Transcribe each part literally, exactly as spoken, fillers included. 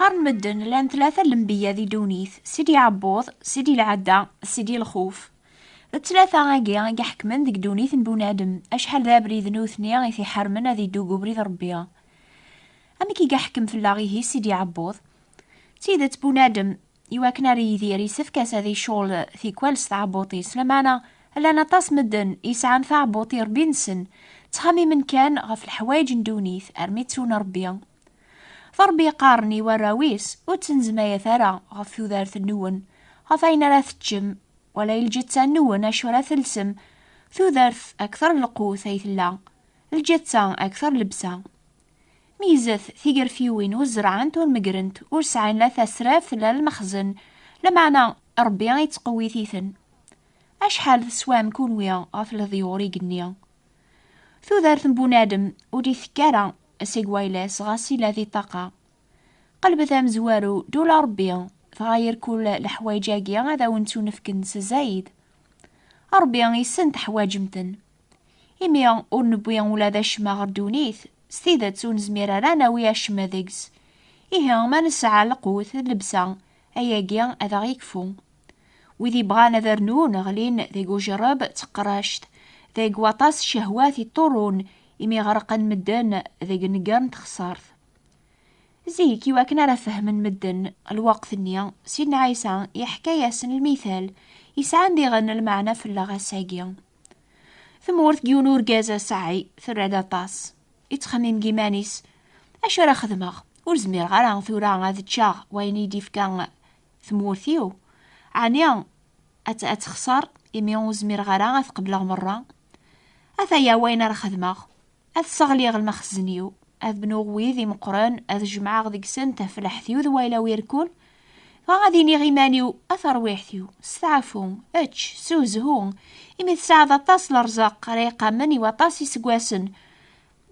Qqaren medden llan tlata n lenbiya di ddunit, Sidi Ɛebbuḍ, Sidi Lɛadda, Sidi Lxuf. D tlata-agi i iḥekmen deg ddunit n bunadem, acḥal d abrid nutni i t-iḥermen ad iddu deg ubrid n Ṛebbi. Amek i iḥkem fell-aɣ ihi Sidi Ɛebbuḍ? D tidet, bunadem, iwakken ara yidir, yessefk-as ad icɣel tikwal s tɛebbuḍt-is, lameɛna llan aṭas medden yesɛan taɛebbuḍt i Ṛebbi-nsen, ttxemmimen kan ɣef leḥwayeǧ n ddunit armi ttun Ṛebbi. D Ṛebbi yeqqaren i warraw-is: "Ur ttnezmayet ara ɣef tudert-nwen, ɣef ayen ara teččem, wala i lǧetta-nwen acu ara telsem. Tudert akter n lqut ay tella, lǧetta akter n llebsa." Meyyzet tigerfiwin ur zerɛent, ur megrent, ur sɛin la tasraft la lmexzen, lameɛna Ṛebbi yettqewwit-iten. Acḥal teswam kunwi ɣef leḍyur igenni? Tudert n bunadem ur d-itekk ara seg wayla-s ɣas ila di ṭṭaqa. Qelbet amezwaru, ddula Ṛebbi, dɣa irkul leḥwayeǧ-agi ad awen-ttunefken s zzayed. Ṛebbi yessen teḥwaǧem-ten. Imi ur newwi ula d acemma ɣer ddunit, s tidet ur nezmir ara ad nawi acemma deg-s. Ihi ma nesɛa lqut d llebsa, ayagi ad aɣ-yekfu. Wid yebɣan ad rnun ɣlin deg ujerreb d teqract, deg waṭas ccehwat iṭṭurun, imi ɣerqen medden deg nnger n texṣart. Zik, iwakken ara fehmen medden lweqt-nni, Sidna Ɛisa yeḥka-yasen lmital yesɛan diɣen lmeɛna fell-aɣ ass-agi. Tmurt n yiwen urgaz asɛi terra-d aṭas. Ittxemmim deg iman-is: "Acu ara xedmeɣ? Ur zmireɣ ara tura ad ččeɣ wayen i d-ifka tmurt-iw. Ɛni ad, ad texṣer imi ur zmireɣ ara ad qebleɣ merra? Ataya wayen ara xedmeɣ. Ad sseɣliɣ lmexzen-iw, ad bnuɣ wid imeqqren, ad jemɛeɣ deg-sen tafellaḥt-iw d wayla-w irkul. Dɣa ad iniɣ iman-iw: a tarwiḥt-iw, steɛfu, ečč, sewzhu, imi tesɛiḍ aṭas n lerẓaq ara yeqqimen i waṭas iseggasen."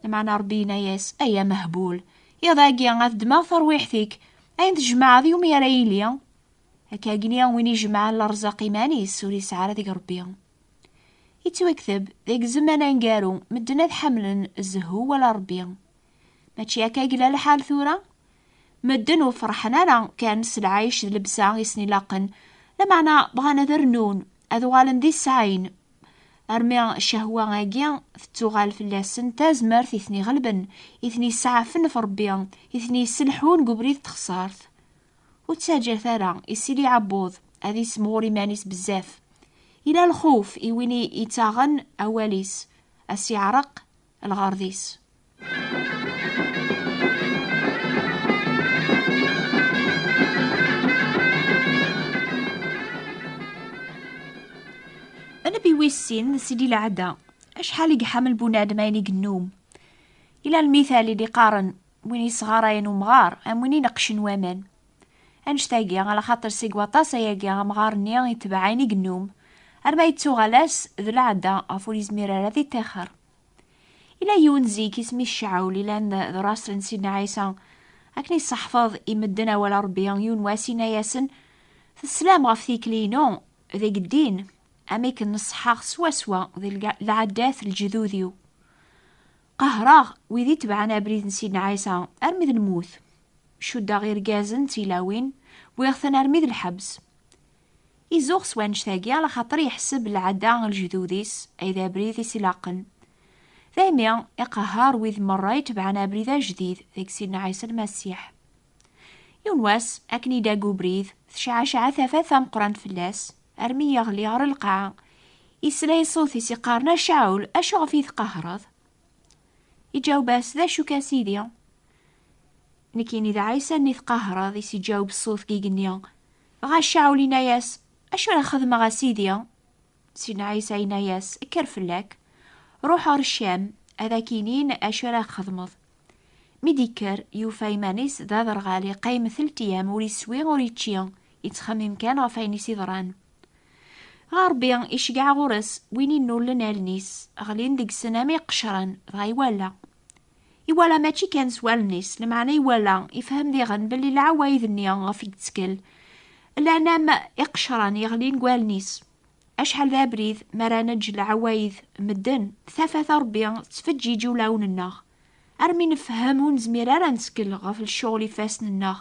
Lameɛna Ṛebbi yenna-yas: "Ay amehbul, iḍ-agi ad ddmeɣ tarwiḥt-ik, ayen tjemɛeḍ i umi ara yili?" Akkagni win ijemɛen lerẓaq iman-is ur yesɛi ara deg Ṛebbi. Yettwakteb deg zzman aneggaru, medden ad ḥemmlen zzhu wala Ṛebbi. Mačči akka i yella lḥal tura? Medden ur ferḥen ara kan s lɛayc d llebsa i sen-ilaqen, lameɛna bɣan ad rnun, ad uɣalen d isɛayen, armi ccehwa-agi tettuɣal fell-asen d tazmert i ten-iɣelben, i ten-yesɛafen ɣef Ṛebbi, i ten-yesselḥun deg ubrid n texṣart. Ur ttaǧǧat ara i Sidi Ɛebbuḍ ad isemɣur iman-is bezzaf. Ila lxuf i win i yettaɣen awal-is, a s-yeɛreq lɣerḍ-is. Nnbi wis sin, Sidi Lɛada. Acḥal i yeḥmel bunadem ayen i yennum. Ila lmital i d-iqqaren: "Win yesɣarayen umɣar, am win ineqqcen waman." Annect-agi, ala xaṭer seg waṭas ayagi amɣar-nni itbeɛ ayen i yennum, arma yettuɣal-as d lɛada ɣef ur yezmir ara ad iṭixer. Ila yiwen zik isem-is Caɛul, ilan d, d rasul n Sidna Ɛisa. Akken iseḥfeḍ i medden awal n Ṛebbi, yiwen wass inna-yasen: "Teslam ɣef tikli-inu deg ddin, am akken ṣeḥḥaɣ swaswa di lga-, lɛaddat n lejdud-iw. Qehreɣ wid itebɛen abrid n Sidna Ɛisa armi d lmut. Cuddeɣ irgazen d tilawin, wwiɣ-ten armi d lḥebs." Izuɣ s wannect-agi, ala xaṭer yeḥseb lɛada n lejdud-is ay d abrid i s-ilaqen. Daymi iqehher wid merra itebɛen abrid ajdid deg Sidna Ɛisa Lmasiḥ. Yiwen wass, akken idda deg ubrid, tecɛaceɛ tafat tameqqrant fell-as, armi yeɣli ɣer lqaɛa. Yesla i ṣṣut-is iqqaren: "A Caɛul, acuɣef i tqehhreḍ?" Iǧaweb-as: "D acu-k, a Sidi?" "Nekkini d Ɛisa-nni tqehhreḍ," i s-iǧaweb ṣṣut deg igenni. Dɣa Caɛul inna-yas: "Acu ara xedmeɣ, a Sidi?" Sidna Ɛisa yenna-yas: "Kker fell-ak, ruḥ ɣer Ccam, ad ak-inin acu ara txedmeḍ." Mi d-ikker, yufa iman-is d aderɣal iqqim telt iyam ur iswi ur ičči, ittxemmim kan ɣef wayen i s-iḍran. Dɣa Ṛebbi iceggeɛ ɣur-s win inullen allen-is, ɣlin deg-sen am iqecren, dɣa iwala. Iwala mačči kan s wallen-is, lameɛna iwala, ifhem diɣen belli lɛawayed-nni ɣef i yettkel llan am iqecren yeɣlin deg wallen-is. Acḥal d abrid mi ara neǧǧ lɛawayed n medden, tafat n Ṛebbi tettfeǧǧiǧ ulawen-nneɣ, armi nefhem ur nezmir ara ad nettkel ɣef lecɣel ifassen-nneɣ,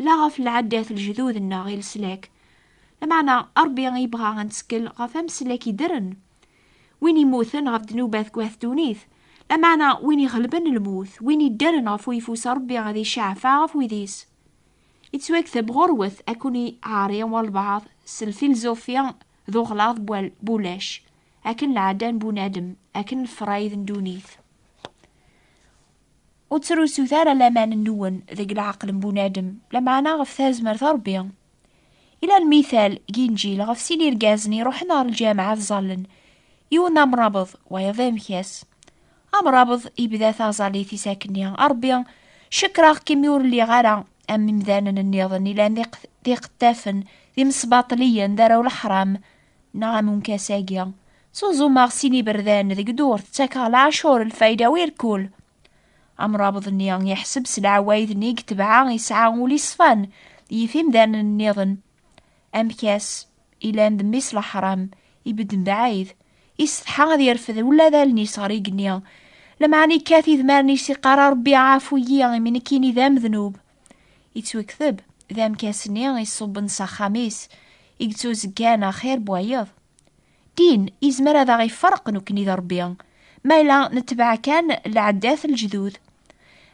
la ɣef lɛaddat n lejdud-nneɣ i leslak. Lameɛna Ṛebbi yebɣa ad nettkel ɣef ameslak iddren. Win immuten ɣef ddnubat deg wat ddunit, lameɛna win iɣelben lmut, win iddren ɣef uyeffus n Ṛebbi ad iceɛfeɣ ɣef wid-is. Yettwakteb ɣur-wet ad ken-iɛerri walbeɛḍ s lfilzufi d uɣlaḍ n wal-, n wulac, akken lɛadda n bunadem, akken lefrayed n ddunit. Ur ttrusut ara laman-nwen deg leɛqel n bunadem, lameɛna ɣef tazmert n Ṛebbi. Ila lmital deg Inǧil ɣef sin irgazen iruḥen ɣer lǧameɛ ad ẓallen, yiwen d amrabeḍ, wayeḍ d amekkas. Amrabeḍ ibda taẓallit-is akkenni: "A Ṛebbi, cekreɣ-k imi ur lliɣ ara am imdanen nniḍen ilan d iq-, d iqettafen, d imesbaṭliyen, d arraw leḥram, neɣ am umekkas-agi. Ttuẓumeɣ sin iberdan deg ddurt, ttakeɣ leɛcur, lfayda u irkul." Amrabeḍ-nni yeḥseb s leɛwayed-nni i yetbeɛ yesɛa ul iṣfan yif imdanen nniḍen. Amekkas ilan d mmi-s leḥram, ibedd mebɛid, isetḥa ad yerfed ula d allen-is ɣer igenni. Lameɛna ikkat idmaren-is iqqar: "A Ṛebbi, ɛafu-yi, imi nekkini d amednub." Yettwekteb d amekkas-nni iṣubben s axxam-is, i yettuzeggan axir n wayeḍ. Ddin izmer ad aɣ-iferq nekkni d Ṛebbi, ma yella netbeɛ kan lɛaddat n lejdud.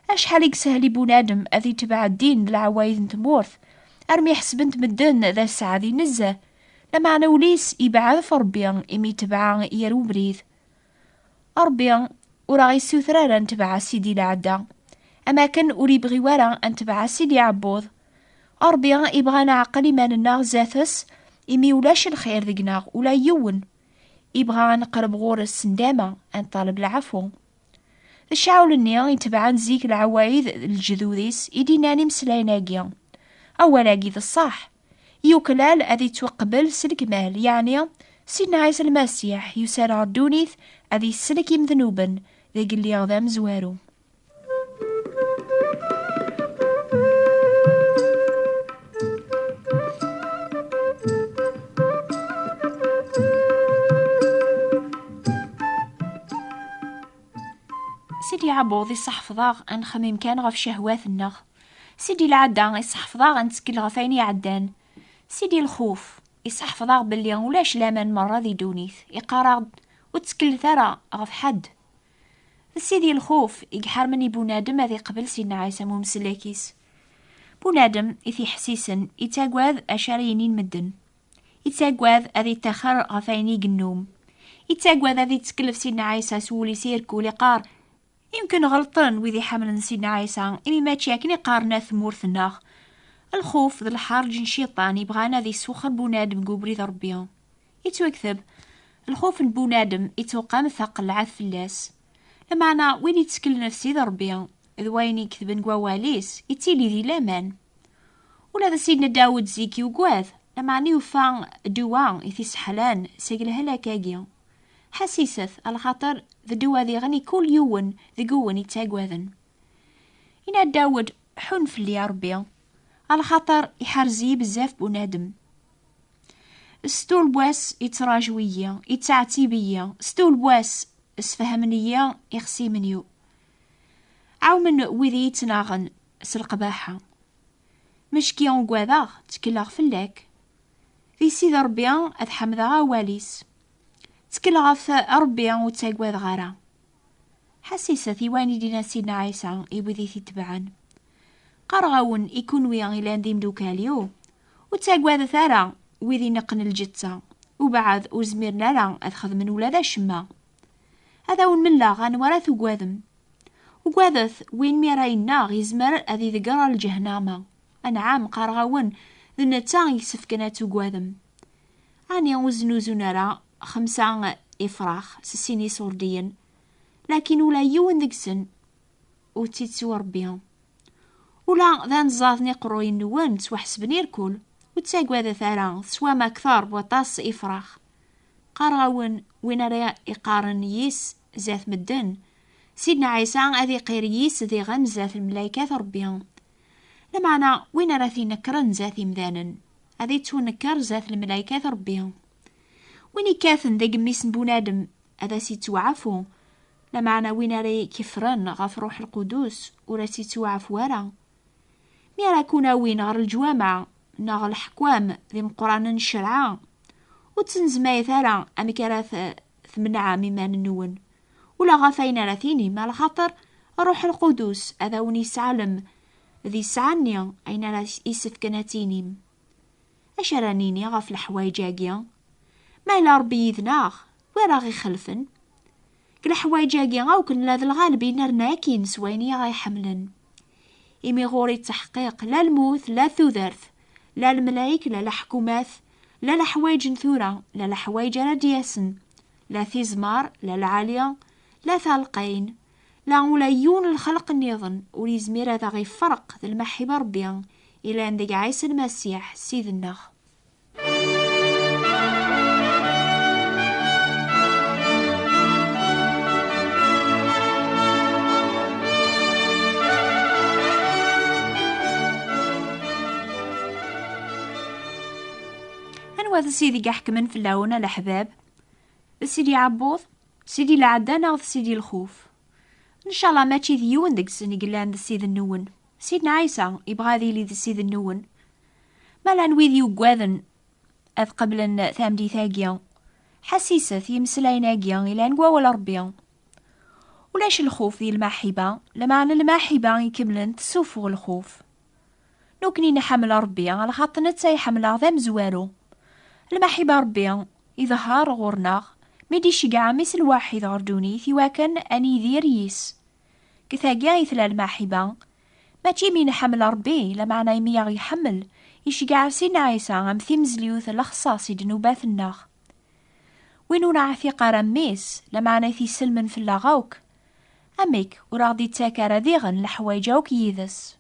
Acḥal i yeshel i bunadem ad itbeɛ ddin d leɛwayed n tmurt, armi ḥesben-t medden d aseɛdi nezzeh, lameɛna ul-is ibɛed ɣef Ṛebbi imi itbeɛ yir ubrid. Ṛebbi ur aɣ-issuter ara ad netbeɛ Sidi Lɛadda, am akken ur ibɣi wara ad netbeɛ Sidi Ɛebbuḍ. Ṛebbi ibɣa ad neɛqel iman-nneɣ zdat-s, imi ulac lxir deg-neɣ ula yiwen. Ibɣa ad neqreb ɣur-s s ndama, ad neṭṭaleb leɛfu. D Cɛul-nni itebɛen zik leɛwayed n lejdud-is i d-innan imeslayen-agi. Awal-agi d ṣṣeḥ. Yuklal ad ittwaqbel s lekmal, yeɛni Sidna Ɛisa Lmasiḥ yusa-d ɣer ddunit ad isellek imednuben d agelliɣ d amezwaru. Sidi Ɛebbuḍ isseḥfeḍ-aɣ ad nxemmem kan ɣef ccehwat-nneɣ. Sidi Lɛadda isseḥfeḍ-aɣ ad nettkel ɣef wayen iɛeddan. Sidi Lxuf isseḥfeḍ-aɣ belli ulac laman merra di ddunit. Iqqar-aɣ-d: "Ur tteklet ara ɣef ḥedd." D Sidi Lxuf i iḥermen i bunadem ad iqbel Sidna Ɛisa am umsellek-is. Bunadem i t-iḥessisen ittagad acu ara inin medden. Ittagad ad ittaxer ɣef wayen i yennum. Ittagad ad ittkel ɣef Sidna Ɛisa s wul-is irkul, iqqar: "Imken ɣelṭen wid iḥemmlen Sidna Ɛisa, imi mačči akken i qqaren at tmurt-nneɣ." Lxuf d lḥerǧ n cciṭan ibɣan ad iswexxer bunadem deg ubrid n Ṛebbi. Ittwakteb: "Lxuf n bunadem ittuqam taqelɛet fell-as." Lameɛna win itteklen ɣef Sidi Ṛebbi d wayen iketben deg wawal-is, ittili di laman. Ula d Sidna Dawed zik yugad, lameɛna yufa ddwa i t-isseḥlan seg lehlak-agi. Ḥassiset, alaxaṭer d ddwa diɣen i kul yiwen deg-wen ittagaden. Yenna-d Dawed: "Ḥun fell-i, a Ṛebbi, alaxaṭer iḥerz-iyi bezzaf bunadem. Stul n wass ittraǧu-iyi, ittɛettib-iyi, stul n wass sfehmen-iyi ixsimen-iw. Ɛawmen wid i yi-ttnaɣen s leqbaḥa. Mecki ugadeɣ, ttekleɣ fell-ak. Di Sidi Ṛebbi ad ḥemdeɣ awal-is. Ttkel ɣef Ṛebbi, ur ttagadeɣ ara." Ḥassiset i wayen i d-yenna Sidna Ɛisa i wid i t-itebɛen: "Qqareɣ-awen i kunwi ilan d imdukal-iw, ur ttagadet ara wid ineqqen lǧetta, ubeɛd ur zmiren ara ad xedmen ula d acemma. Ad awen-mleɣ anwa ara tugadem. Ugadet win mi ara yennaɣ yezmer ad idegger ɣer lǧehnama. Anɛam, qqareɣ-awen, d netta i yessefken ad tugadem." Ɛni ur znuzun ara xemsa ifrax s sin iṣurdiyen? Lakin ula yiwen deg-sen ur tt-ittu Ṛebbi. Ula d anẓad n iqerruyen-nwen ttwaḥesben irkul. Ur ttagadet ara, teswam akteṛ n waṭas ifrax. Qqareɣ-awen, win ara iqqaren yis zdat medden, Sidna Ɛisa ad iqqir yis diɣen zdat lmelaykat n Ṛebbi. Lameɛna win ara t-inekkren zdat imdanen, ad ittunekkeṛ zdat lmelaykat n Ṛebbi. Win ikkaten deg mmi-s n bunadem ad as-ittwaɛfu, lameɛna win ara ikefren ɣef Ṛuḥ Lqudus ur as-ittwaɛfu ara. Mi ara kun-awin ɣer leǧwameɛ neɣ leḥkwam d imeqqranen n ccreɛ, ur ttnezmayet ara amek ara t-, tmenɛem iman-nwen. Ula ɣef ayen ara tinim, alaxaṭer Ṛṛuḥ Lqudus ad awen-isɛellem d isɛa-nni ayen ara isefken ad tinim. Acu ara nini ɣef leḥwayeǧ-agi? Ma yella Ṛebbi yid-neɣ, wi ara ɣ-ixelfen? Deg leḥwayeǧ-agi akk nella d lɣaleb i nerna akkin s wayen i aɣ-iḥemmlen. Imi ɣur-i ttḥeqqiq la lmut, la tudert, la lemlayek, la leḥkumat, la leḥwayeǧ n tura, la leḥwayeǧ ara d-yasen, la tizmar, la lɛali, la talqayn, la ula yiwen n lxelq nniḍen ur yezmir ad aɣ-ifreq d lmaḥiba Ṛebbi ilan deg Ɛisa Lmasiḥ Ssid-nneɣ. Anwa d Sidi i iḥekmen fell-awen, a leḥbab? D Sidi Ɛebbuḍ, Sidi Lɛedda neɣ d Sidi Lxuf? Ncallah mačči d yiwen deg-sen i yellan d Ssid-nwen. Sidna Ɛisa yebɣa ad yili d Ssid-nwen. Ma llan wid yuggaden ad qeblen tameddit-agi, ḥassiset i yimeslayen-agi yellan deg wawal Ṛebbi. Ulac lxuf di lmaḥiba, lameɛna lmaḥiba ikemlen tessufuɣ lxuf. Nekni nḥemmel Ṛebbi, lxaṭer netta iḥemmel-aɣ d amezwaru. Lmaḥiba Ṛebbi iḍher ɣur-neɣ mi d-iceggeɛ Mmi-s lwaḥid ɣer ddunit iwakken ad nidir yis. Deg tagi i tella lmaḥiba, mačči mi nḥemmel Ṛebbi, lameɛna imi aɣ-iḥemmel, iceggeɛ Sidna Ɛisa am timezliwt lexṣaṣ i ddnubat-nneɣ. Win ur nɛtiq ara Mmi-s, lameɛna i t-iselmen fell-aɣ akk, amek ur aɣ-d-ittak ara diɣen leḥwayeǧ akk yid-s?